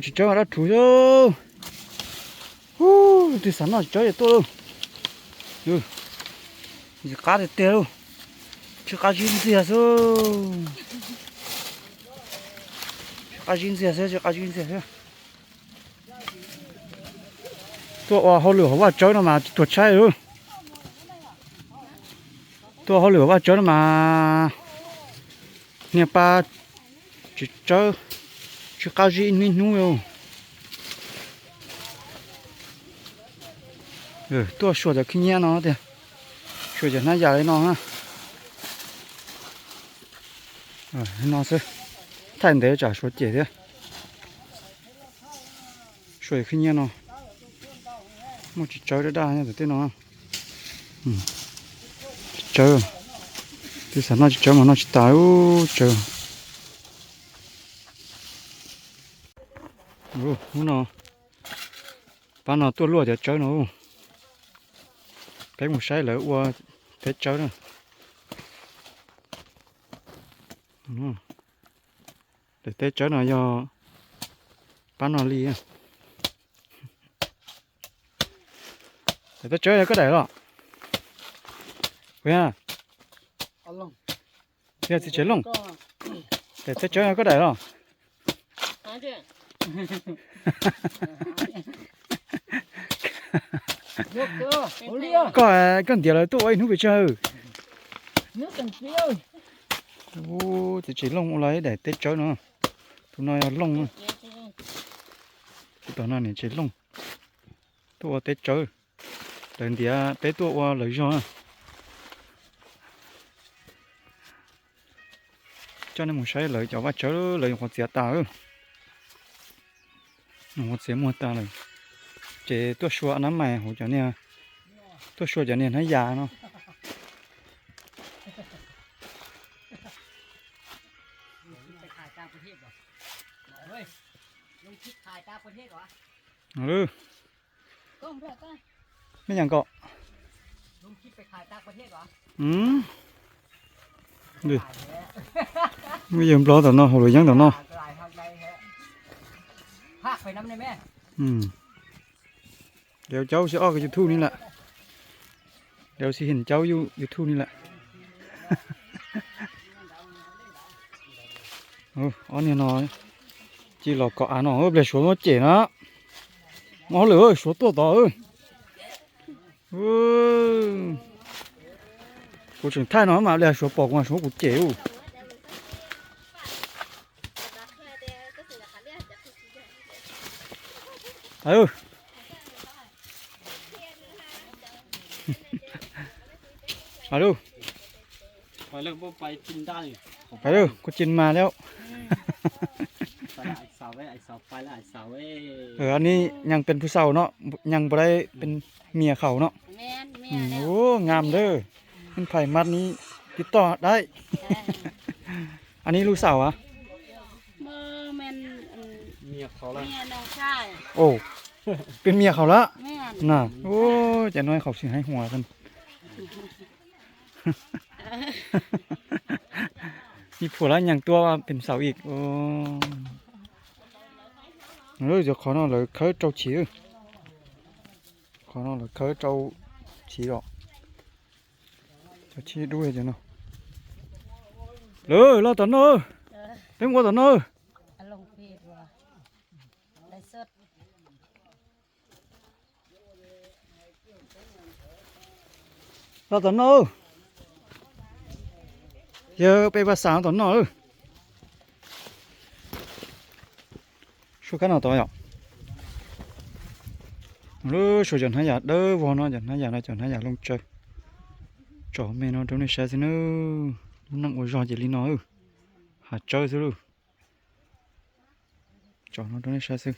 Tsis tsawb mas dab rhuv xwb. Tus twg xav noj tsis tsawb ces tuaj lauj. Tsis qab tiag tiag lauj. Tsis qab zib ntxiag xwb. Tsis qab zib ntxiag xwb, tsis qab zib ntxiag xwb. Tuaj ua hauj lwm hauv vaj tsawb no mas tsis tuag tshaib li. Tuaj ua hauj lwm hauv vaj tsawb no mas niag pab tsis tsawb, tsis qab zib ib hnub ib hnub li. Tuaj suav cov khib nyiab no tiag, suav cov hnab yas li no. No xwb, thaij ntev tsam suav cem thiab. Suav cov khib nyiab no, muaj tsis tsawb daj daj nyob tom tej no. Tsis tsawb, twb xav noj tsis tsawb mas noj tsis tas, tsawb. Hnub no, pab no tuaj luaj cov tsawb no. Peb mus saib lawv ua teb tsawb na. Daim teb tsawb no yog pab no li. Daim teb tsawb yog koj daim los? Yog txiv tsev looj. Daim teb tsawb yog koj daim los? Koj, koj ntiav lawv tuaj ua ib hnub pes tsawg? Txiv tsev looj ua lawv daim teb tsawb no. Tus no yog looj. Tus tom no niam tsev looj tuaj ua teb tsawb. Lawv ntiav peb tuaj ua lawv zog. Coj nej mus saib lawv cov vaj tsawb, lawv nyuam qhuav txiav tas. Nyuam qhuav txiav muag tas lawm. Ces tuaj sua nab mais hauv cov niag, tuaj sua cov niag hnab yas no. Me nyuam nkaus. Muaj yawg nplo tom no, hauv lub yeeb tom no. Lawv caub xi ob YouTube ni lawm. Lawv xi hin caub YouTube ni lawm. Ob niag no cia los kom av no, pliag suav muab cem na. Muaj hauj lwm suav tuaj tod. Kuv tseem thaij no mas pliag suav pom kuv mas suav kuv cem. Pais lawm, kuv tsis mas lawm. Ann ni ยังเป็นผู้สาว no, ยังบ่ได้เป็นเมียเขา no. Ua, ngam dawb, phais mas ni tib toj dawb. Ann ni lub saum as. Peb mias qhov lawm na. Ua, ces no qhov tsis heev huam. Ib phuam lab nyees tuaj pem saum ib. Cov qhov no lawv khawb rau chiv. Qhov no lawv khawb rau chiv os. Cov chiv dub cov no. Lawv los tom no. Peb mus ua tom no. Los tom no. Yog peb pab xav tom no. Suav kab no tod yom. Lub suav cov hnab yas dawb vog no, cov hnab yas no cov hnab yas looj tsawb. Tsom me no rau nej saib xwb nawb. Lub neej ua zog ces li no, hav tsawb xwb lauj. Tsom no rau nej saib xwb.